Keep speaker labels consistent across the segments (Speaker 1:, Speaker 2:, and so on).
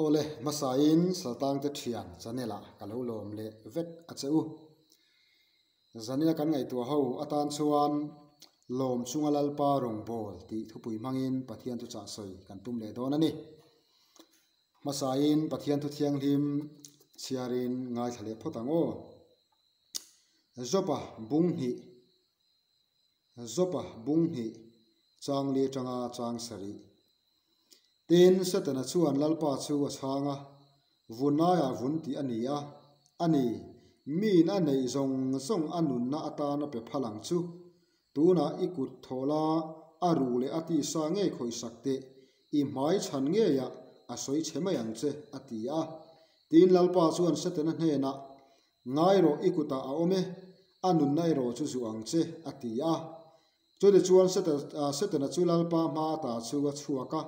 Speaker 1: Awle, hmasain Saltangte Thian channel ah ka lo lawm leh vek a che u. Zania kan ngaihtuah ho atan chuan Lawm chunga Lalpa rawngbâwl tih thupui hmangin Pathian thuchah sawi kan tum leh dawn a ni. Hmasain Pathian thu thianghlim chhiarin ngaithla leh phawt ang aw. Jopa bung hnih Jopa bung hnih chang li atanga chang sarih. Tin, Setana chuan Lalpa chu a chhang a, Vunaiah vun tih a ni a, a ni, miin a neih zawng zawng a nunna atana pe phal ang chu. Tunah i kut thawla a ruh leh a tisa ngei khawihsak teh, i hmai chhan ngeiah a sawi chhe mai ang che, a ti a. Tin, Lalpa chuan Setana hnenah, Ngai rawh, i kutah a awm e, a nunna erawh chu zuh ang che, a ti a. Chutichuan Setana chu Lalpa hma ata chu a chhuak a,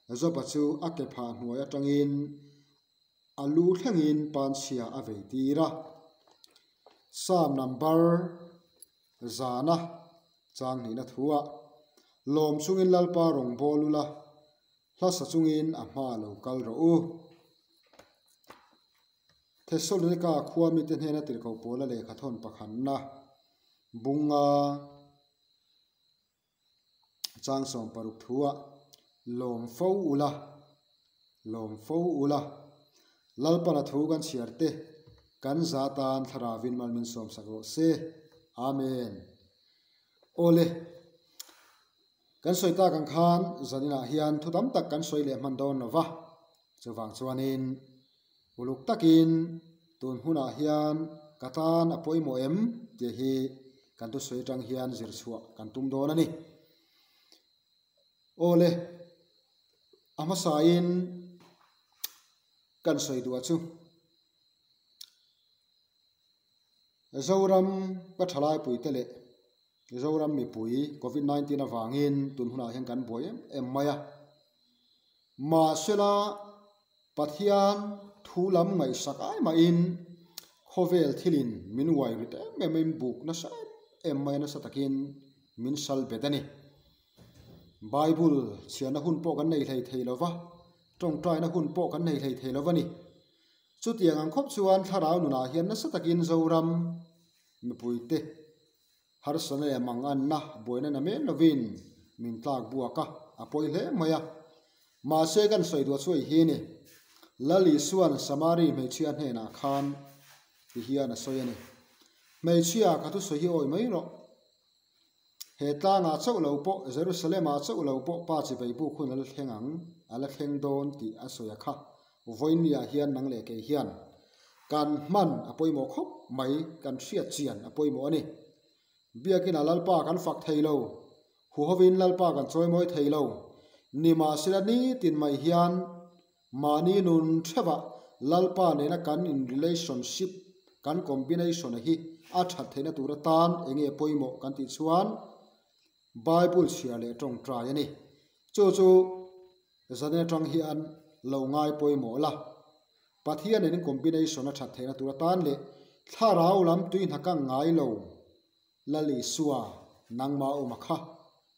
Speaker 1: Joba chu a ke phah hnuai atangin a lu thlengin panchhia a vei tir a. Psalm number zana chang hnihna thuah, Lawm chungin Lalpa rawngbâwl ula, hlasa chungin a hma lo kal rawh u. Thessalonika khua mite hnena tirhkoh pawla lehkha thawn pakhatna bunga chang 60 thuah lawm fo ula, lawm fo ula, Lalpana thu kan chhiar te kan za tan thlarauin mal min sawmsak rawh se. Amen. Awle, kan sawi tak ang khan zaninah hian thu tam tak kan sawi leh hman dawn lo va, chuvang chuanin Uluk takin tun hunah hian ka tan a pawimawh em tih hi kan thusawi atang hian zir chhuah kan tum dawn a ni. Awle, a hmasain kan sawi duh a chu. Zoram ka thalai puite leh Zoram mipui Covid 19 avangin tun hunah hian kan buai em em mai a. Mahsela Pathian thu lam ngaihsak ai mahin khawvel thilin min uai rit em em in buk nasa em em mai nasa takin min sal bet a ni. Bible chhiarna hun pawh kan nei hlei thei lo va, tawngtaina hun pawh kan nei hlei thei lo va ni. Chutiang ang khawp chuan thlarau nunah hian nasa takin Zoram mipuite Harsana leh manganna buaina na men lovin min tlak buak a, a pawi hle mai a. Mahse kan sawi duah chu ei hi ni. Lal Isua'n Samari hmeichhia hnenah khan ti hian a sawi a ni. Hmeichhia ka thusawi hi awi mai rawh. He tlangah chauh lo pawh, Jerusalem-ah chauh lo pawh Pa chivei buk hun a la thleng ang, a la thleng dawn tih a sawi a kha. Vawinia hian nang leh kei hian kan hman a pawimawh khawp mai, kan hriat chian a pawimawh a ni. Biakina Lalpa kan fak thei lo, huhovin Lalpa kan chawimawi thei lo. Nimahsela nitin mai hian mahni nun theuhah Lalpa nena kan in relationship, kan combination a hi a that theihna tur atan enge pawimawh kan tih chuan Bible chhiar leh tawngtai a ni. Chu chu Zan atang hian lo ngai pawimawh la, Pathian in combination a that theihna tur atan leh thlarau lam tui hna kang ngai lo Lal Isua nangma awma kha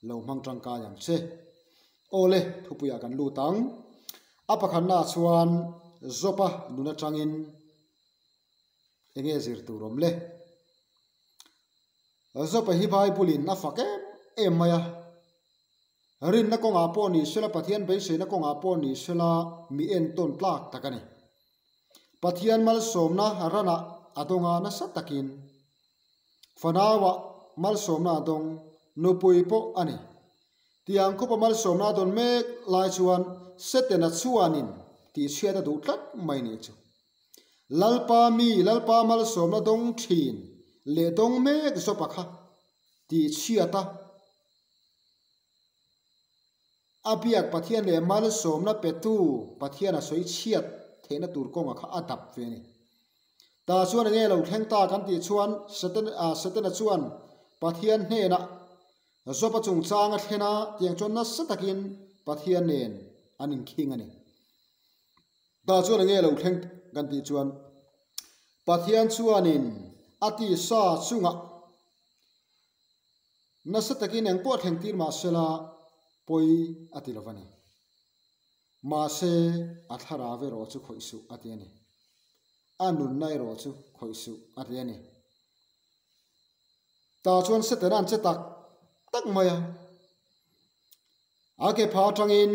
Speaker 1: lo hmang tangkai ang che. Awle, thupuiah kan lut ang. A pakhatnaah chuan Job-a nun atangin enge zir tur awm le? Job-a hi Bible-in a fak em em mai a. Rinna kawngah pawh ni sela, Pathian beiseina kawngah pawh ni sela mi entawn tlak tak a ni. Pathian malsawmna ranah a dawnga nasa takin fanauah malsawmna a dawng, nupui pawh a ni. Tiang khawpa malsawmna a dawn mek lai chuan Setana chuanin tihchhiat a duh tlat mai ni chu. Lalpa mi, Lalpa malsawmna dawng thin leh dawng mek zawpa kha tihchhiat a. A biak Pathian leh malsawmna petu Pathian a sawi chhiat theihna tur kawnga kha a dap ve a ni. Tah chuan enge lo thleng ta kan tih chuan Setana chuan Pathian hnenah Job-a chungchang a thlen a, tiang chuan nasa takin Pathian nen an inkhing a ni. Tah chuan enge lo thleng kan tih chuan Pathian chuanin a tisa chungah Nasa takin eng pawh thleng tir mah sela pawi a ti lo va ni. Mahse, a thlarau erawh chu khawih suh a ti a ni. A nunna erawh chu khawih suh a ti a ni. Tah chuan Setana an che tak tak mai a. A ke pha atangin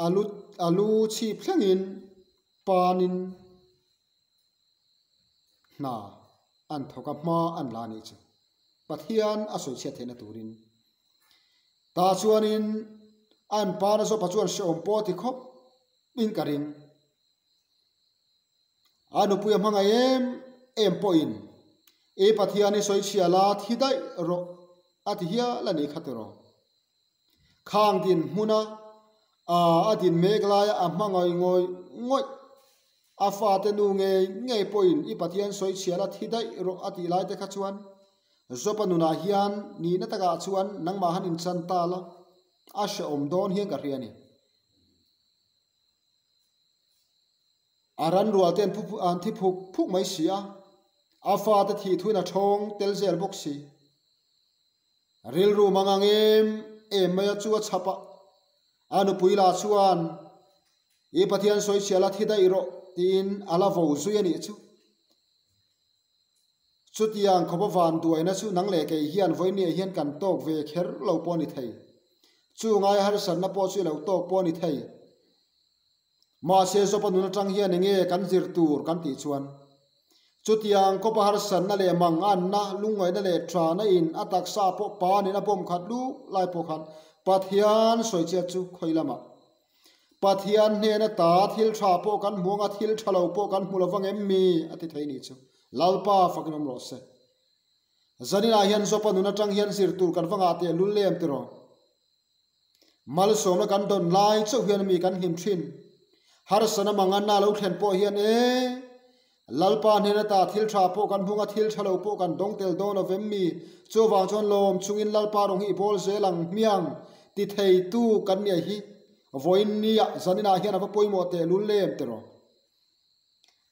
Speaker 1: a lu a lu chhip thlengin panin hna an thawk a, hma an la a nih chu. Pathian a sawi chhiat theihna turin. Tah chuanin an pana zawpa chuan hrehawm pawh a ti khawp in ka ring. A nupui a hmangaih em em pawhin I Pathian i sawi chhia la thi daih rawh a ti hial a nih kha tiraw. Khang din hmuna a a din mek laia a hmangaih ngawih ngawih a fate nu ngei ngei pawhin I Pathian sawi chhia la thi daih rawh a tih lai te kha chuan Job-a nunah hian nihna takah chuan nangmah han inchan ta la a hrehawm dawn hian ka hria a ni. A ran rual te an thi phuk phuk mai si a, a fate thih thuin a thawng tel zel bawk si. Rilru mang ang em em mai a chu a chhap a, a nupui lah chuan, I Pathian sawi chhia la thi daih rawh tiin a la vo zui a nih chu. Chutiang khawpa van duaina chu nang leh kei hian vawinia hian kan tawk ve kher lo pawh a ni thei. Chu ngai harsatna pawh chu i lo tawk pawh a ni thei. Mahse Job-a nun atang hian enge kan zir tur kan tih chuan chutiang khawpa harsatna leh manganna, lungngaihna leh tana in a taksa pawh panin a bawm khat luk lai pawh khan Pathian sawichhiat chu khawi lamah Pathian hnena ta thil tha pawh kan hmu anga thil tha lo pawh kan hmu lo vang em mi a ti thei nih chu Lalpa fakin awm rawh se. Zaninah hian Job-a nun atang hian zir tur kan va ngah teh lul lem tiraw? Malsawmna kan dawn lai chauh hian mi kan hlim thin. Harsana manganna lo thlen pawh hian e, Lalpa hnena ta thil tha pawh kan hmung a, thil tha lo pawh kan dawng tel dawn lovem mi? Chuvang chuan lawm chungin Lalpa rawng hi i bawl zel ang hmiang ti theitu kan nia hi vawiin nia zaninah hian a va pawimawh teh lul lem tiraw?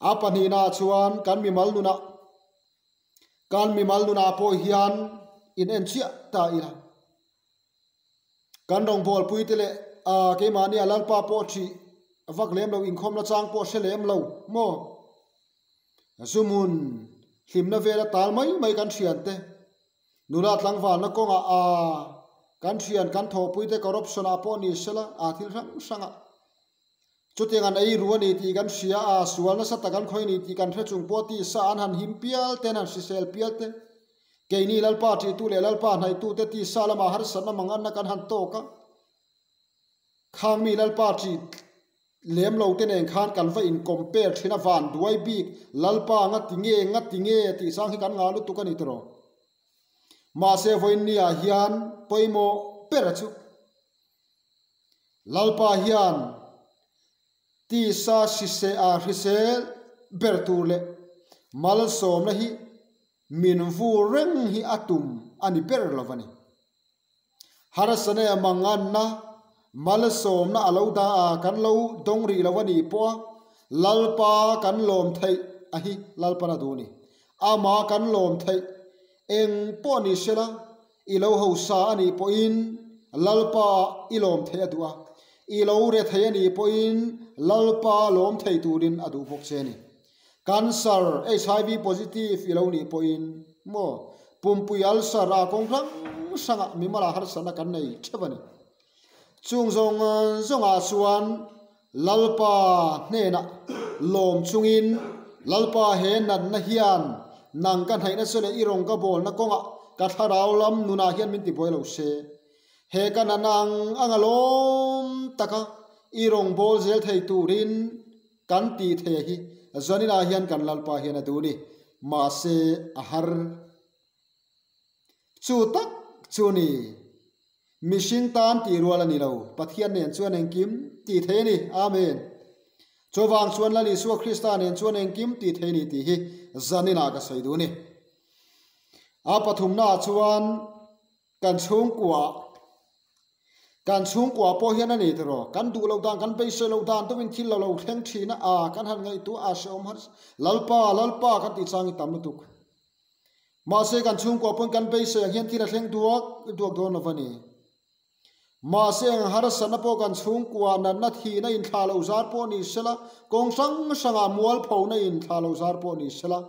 Speaker 1: A pahnihnaah chuan kan mimal nunah kan mimal nunah pawh hian in en chiah ta ila. Kan rawngbawlpui te leh ah keimahni a Lalpa pawh ṭhih vak lem lo, inkhawmna chang pawh hre lem lo maw? Zuhmun hlimna vela tal mai mai kan thian te, nula tlangvalna kawngah ah kan thian kan thawhpui te corruption ah pawh ni sela ah thil hrang hrang ah chutiang an ei ru a ni tih kan hria a, sual nasa tak an khawi a ni tih kan hre chung pawh tisa an han him pial te an han hrisel pial te. Keini Lalpa ṭihtu leh Lalpa hnaihtute tisa lamah harsatna manganna kan han tawk a, khang mi Lalpa ṭih lem lo te nen khan kan va in compare ṭhin a, van duai bik Lalpa nga ti nge nga ti nge tih chang hi kan ngah lutuk a ni tiraw. Mahse vawiin ah hian pawimawh ber a chu Lalpa hian tisa hrise a hrisel ber tur leh malsawmna hi Min vur reng hi a tum a ni ber lo a ni. Harsana e manganna, malsawmna a lo dah a, kan lo dawng rih lo a nih pawh a, Lalpa kan lawm theih a hi Lalpan a duh a ni. Amah kan lawm theih eng pawh ni sela, i lo hausa a nih pawhin Lalpa i lawm theih a duh a, i lo re thei a nih pawhin Lalpa lawm thei turin a duh bawk che a ni. Cancer, HIV positive i lo nih pawhin maw pumpui ulcer a kawng hrang hrangah mimal ah harsatna kan nei theuh a ni. Chung zawng zawngah chuan Lalpa hnenah lawm chungin Lalpa he natna hian nang ka hnaihna che leh i rawng ka bawlna kawngah ka thlarau lam nunah hian min tibuai lo se. He ka natna ang anga lawm taka i rawng bawl zel thei turin Kan tih theih hi zaninah hian kan Lalpa hian a duh ni. Mahse a har chu tak chu ni. Mihring tan tih rual a ni lo. Pathian nen chuan engkim tih theih a ni. Amen. Chuvang chuan Lal Isua Krista nen chuan engkim tih theih a ni tih hi zaninah ka sawi duh ni. A pathumnaah chuan Kan chhungkua Kan chhungkua pawh hian a ni tiraw? Kan duh loh dan, kan beisei loh dan deuhin thil lo lo thleng thin a, a kan han ngaihtuah a hrehawm har Lalpa, Lalpa kan tih chang i tam lutuk. Mahse kan chhungkua pawhin kan beisei ang hian thil a thleng duak duak dawn lo va ni. Mahse eng harsatna pawh kan chhungkua natna thihna inthlah loh zar pawh ni sela, kawng hrang hrangah mualphona inthlah loh zar pawh ni sela,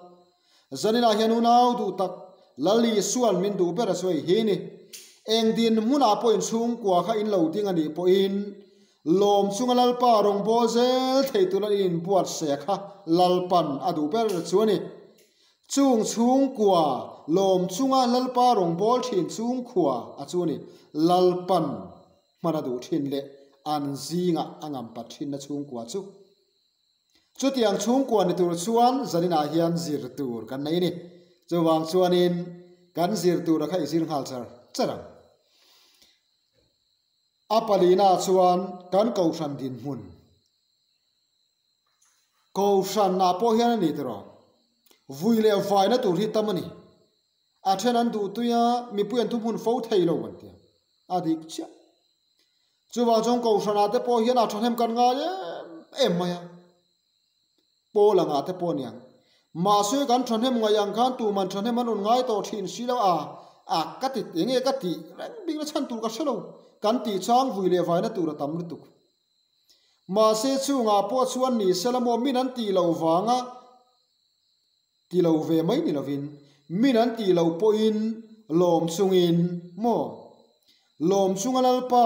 Speaker 1: zaninah hian unau duh tak Lal Isua'n min duh ber a sawi hi ni. Eng dinhmunah pawh inchhungkua kha in lo ding a nih pawhin lawm chunga Lalpa rawngbâwl zel thei tura in inbuatsaih kha Lalpa'n a duh ber chu a ni. Chung chhungkua lawm chunga Lalpa rawngbâwl thin chhungkhua a chu ni. Lalpa'n hman a duh thin leh an zingah a ngampat thinna chhungkua chu. Chutiang chhungkua ni tur chuan zaninah hian zir tur kan nei ni. Chuvang chuanin kan zir tura kha i zir nghal char char ang. A palina chuan kan kohhran dinhmun. Kohhran ah pawh hian a ni tiraw? Vui leh vaina tur hi tam a ni. A then an duh tui a, mipui an thuhmun fo thei lo an ti a, a dik chiah. Chuvang chuan Kohhran ah te pawh hian a thahnem kan ngai em em mai a, Paul angah te pawh a niang. Mahse kan thahnem ngaih ang khan tuman thahnem an rawn ngai tawh thin si lo a, a ka ti enge ka tih reng bikna chhan tur ka hre lo, kan tih chang vui leh vaina tur a tam lutuk. Mahse chungah pawh chuan ni sela maw min an tih loh vanga ti lo ve mai ni lovin min an tih loh pawhin lawm chungin maw lawm chunga Lalpa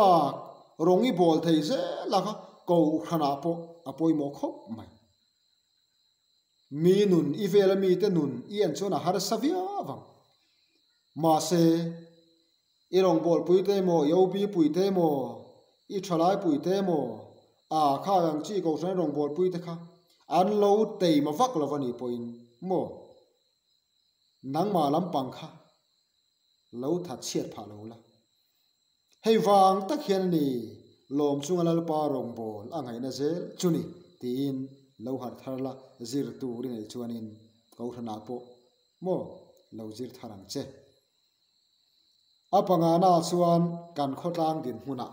Speaker 1: rawng i bawl thei zel a kha Kohhranah pawh a pawimawh khawp mai. Mi nun i vela mite nun i en chuan a harsa viau ang. Mahse. I rawngbâwl pui te emaw, i OB pui te emaw, i ṭhalai pui te emaw, a kha ang chi kohhran rawngbâwl pui te kha an lo teima vak lo va nih pawhin maw nangmah lampang kha lo that chhiat phah lo la. Hei vang tak hian a ni lawm chunga Lalpa rawngbâwl a ngaihna zel chu ni tiin lo harh thar la, zir tur i neih chuanin kohhranah pawh maw lo zir thar ang che. A pangana chuan kan khawtlang dinhmunah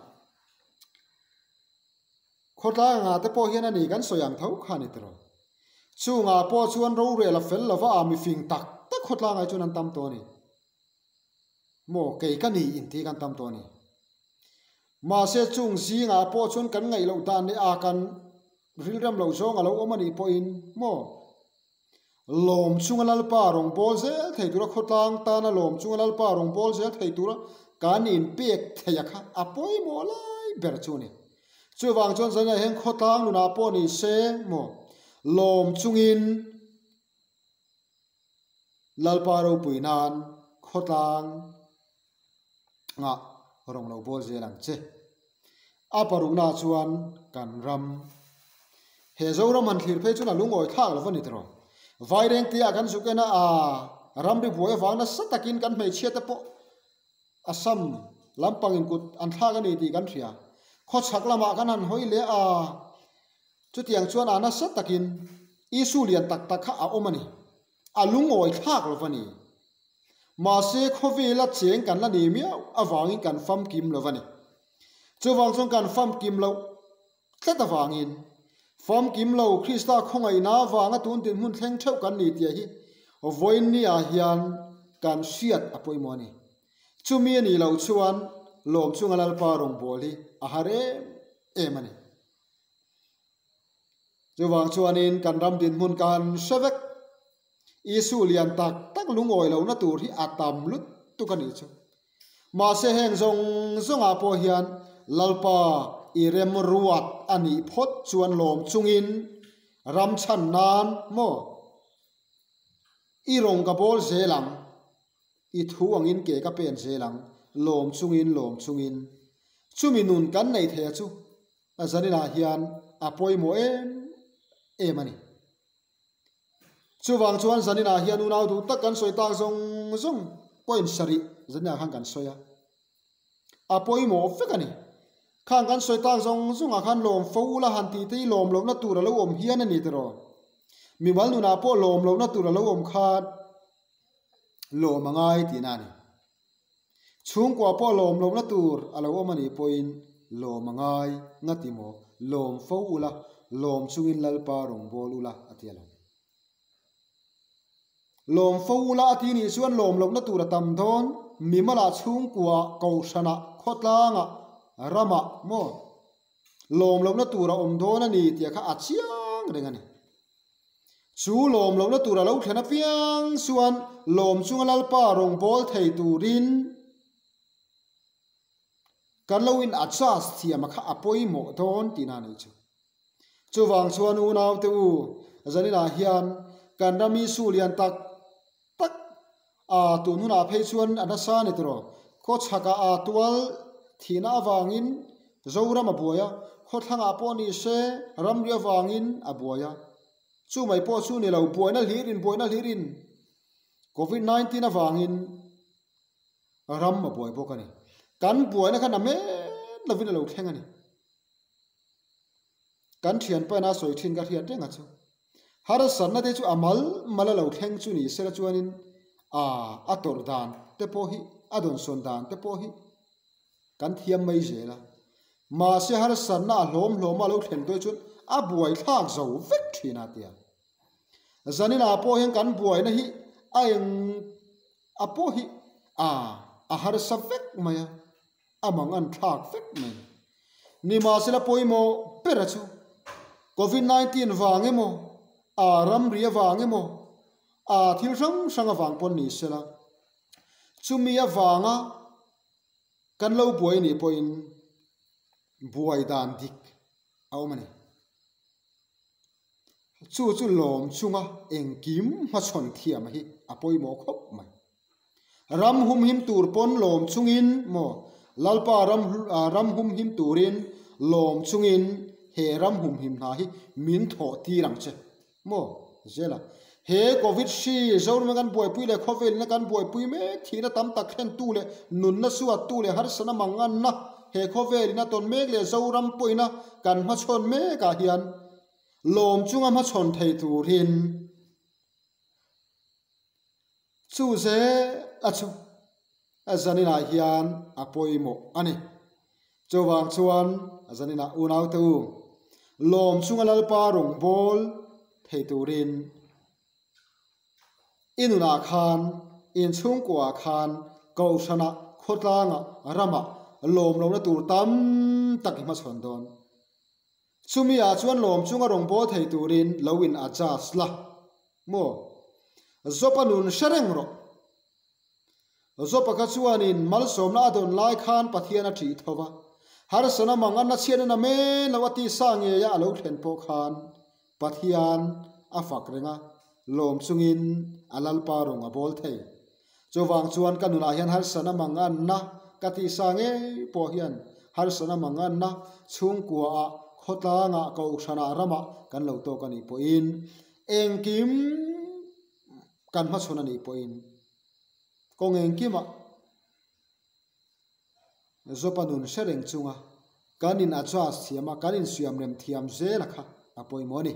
Speaker 1: khawtlang anga te pawh hian a ni kan sawi ang tho kha a ni tiraw. Chungah pawh chuan rorel a fel lova a mifing tak tak khawtlang ai chuan an tam tawh a ni. Maw kei ka ni intih kan tam tawh a ni. Mahse chung zingah pawh chuan kan ngaih loh dan leh a kan rilrem loh zawng a lo awm a nih pawhin maw Lawm chunga Lalpa rawn bawl zel thei tura khawtlang tana lawm chunga Lalpa rawn bawl zel thei tura kan inpek thei a kha a pawimawh lai ber chu a ni. Chuvang chuan zanah hian khawtlang nunah pawh ni se maw lawm chungin Lalpa ropui nan khawtlang ngah rawn lo bawl zel ang che. A paruknaah chuan kan ram he Zoram han thlir phei chuan a lungawi thlak lo va ni tiraw. Vairengte ah kan zuk en a, a ramri buai avang nasa takin kan hmeichhia te pawh Assam lampangin kut an thlak a ni tih kan hria. Khawchhak lamah kan han hawi leh a, chutiang chuan a nasa takin issue lian tak tak kha a awm a ni. A lungawi thlak lo va ni. Mahse khawvela cheng kan la ni miau avangin kan famkim lo va ni. Chuvang chuan kan famkim loh tlat avangin famkim lo Krista khawngaihna avanga tun dinhmun thleng theuh kan ni tih hi vawiinniah hian kan hriat a pawimawh a ni. Chumi a nih loh chuan lawm chunga Lalpa rawngbâwl hi a har em em a ni. Chuvang chuanin kan ram dinhmun kan hre vek. Isu lian tak tak lungawi lohna tur hi a tam lutuk a nih chu. Mahse heng zawng zawngah pawh hian Lalpa i remruat a nih phawt chuan lawm chungin ram chhan nan maw i rawng ka bawl zel ang, i thu angin ke ka pen zel ang, lawm chungin lawm chungin. Chumi nun kan nei thei a chu a zaninah hian a pawimawh em em a ni. Chuvang chuan zaninah hian unau duh tak kan sawi tak zawng zawng point sarih zaninah khan kan sawi a, a pawimawh vek a ni. Khang kan sawi tak zawng zawngah khan lawm fo ula han tih te hi lawm lohna tur a lo awm hian a ni tiraw. Mimal nunah pawh lawm lohna tur a lo awm khan lawm a ngai tihna a ni. Chhungkua pawh lawm lohna tur a lo awm a nih pawhin lawm a ngai ngati maw? Lawm fo ula, lawm chungin Lalpa rawngbâwl ula a ti a lo. Lawm fo ula a ti nih chuan lawm lohna tur a tam dawn, mimalah chhungkuaah, kohhranah, khawtlangah, ramah maw lawm lohna tur a awm dawn a ni tih kha a chiang reng a ni. Chu lawm lohna tur a lo thlen apiang chuan lawm chunga Lalpa rawngbâwl thei turin kan lo in adjust thiam a kha a pawimawh dawn tihna a nei chu. Chuvang chuan unaute u, zaninah hian kan ram Isu lian tak tak a tun hunah phei chuan a nasa a ni tawh. Khawchhakah a tual thihna avangin Zoram a buai a, khawthlangah pawh ni se ramri avangin a buai a. Chu mai pawh chu ni lo, buaina hlirin buaina hlirin Covid 19 avangin ram a buai bawk a ni. Kan buaina kha na men lovin a lo thleng a ni. Kan thianpa ina sawi thin ka hriat reng a chu. Harsatna te chu a mal mal a lo thleng chu ni sela chuanin a a tawrh dan te pawh hi a dawnsawn dan te pawh hi kan thiam mai zel a. Mahse harsatna a hlawm hlawm a lo thlen dawi chuan a buai thlak zo vek thin a tia. Zaninah pawh hian kan buaina hi a eng a pawh hi a a harsa vek mai a. A mang an thlak vek mai. Nimahsela pawimawh bera chu Covid 19 vang emaw, a ramri avang emaw, a thil hrang hrang avang pawn ni sela, chumi avanga kan lo buai nih pawhin buai dan dik a awm a ni. Chu chu lawm chunga engkim hmachhawn thiam hi a pawimawh khawp mai. Ram humhim tur pawn lawm chungin maw Lalpa ram ram humhim turin lawm chungin he ram humhim hna hi min thawh tir ang che maw Zela he Covid hri Zoram kan buaipui leh khawvelna kan buaipui mek thihna tam tak thlentu leh nunna suattu leh harsana manganna he khawvelina tawn mek leh Zoram pawhina kan hmachhawn mekah hian lawm chunga hmachhawn thei turin Chu zel a chu a zaninah hian a pawimawh a ni. Chuvang chuan a zaninah unaute u, lawm chunga Lalpa rawngbâwl thei turin i nunah khan, inchhungkuaah khan, kohhranah, khawtlangah, ramah lawm lohna tur tam tak i hmachhawn dawn. Chumi ah chuan lawm chunga rawngbâwl thei turin lo in adjust la maw? Zopa nun hre reng rawh. Zopa kha chuanin malsawmna a dawn lai khan Pathian a ṭih tho va, harsana mangan a chhiatna na men lo a tisa ngeia a lo thlen pawh khan Pathian a fak reng a, lawm chungin a Lalpa rawng a bawl thei. Chuvang chuan ka nunah hian harsana manganna ka tisa ngei pawh hian harsana manganna chhungkuaah, khawtlangah, kohhranah, ramah kan lo tawk a nih pawhin engkim kan hmachhawn a nih pawhin kawng engkimah Zopa nun hre reng chunga kan in adjust thiam a, kan insiamrem thiam zel a kha a pawimawh a ni.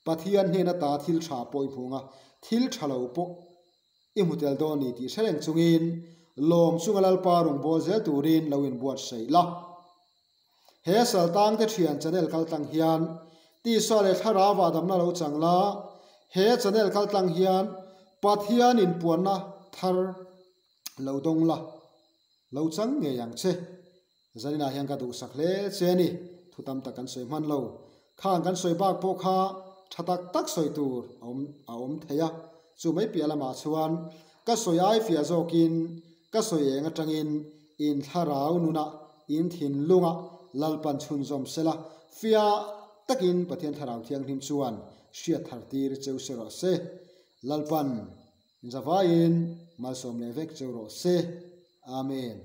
Speaker 1: Pathian hnena ta thil tha pawh i hmu ang a, thil tha lo pawh i hmu tel dawn ni tih hre reng chungin lawm chunga Lalpa rawngbâwl zel turin lo inbuatsaih la. He Saltangte Thian channel kaltlang hian tisa leh thlarau damna lo chang la, he channel kaltlang hian Pathian inpuanna thar lo dawng la, lo chang ngei ang che. Zaninah hian ka duhsak hle che a ni, thu tam tak kan sawi hman lo. Khang kan sawi bak pawh kha tha tak tak sawi tur a awm a awm thei a, chu mai piah lamah chuan ka sawi ai fiah zawkin ka sawi eng atangin in thlarau nunah in thinlungah Lalpan chhunzawm sela fiah takin Pathian Thlarau Thianghlim chuan hriat thar tir cheu se rawh se. Lalpan zavaiin malsawm leh vek cheu rawh se. Amen.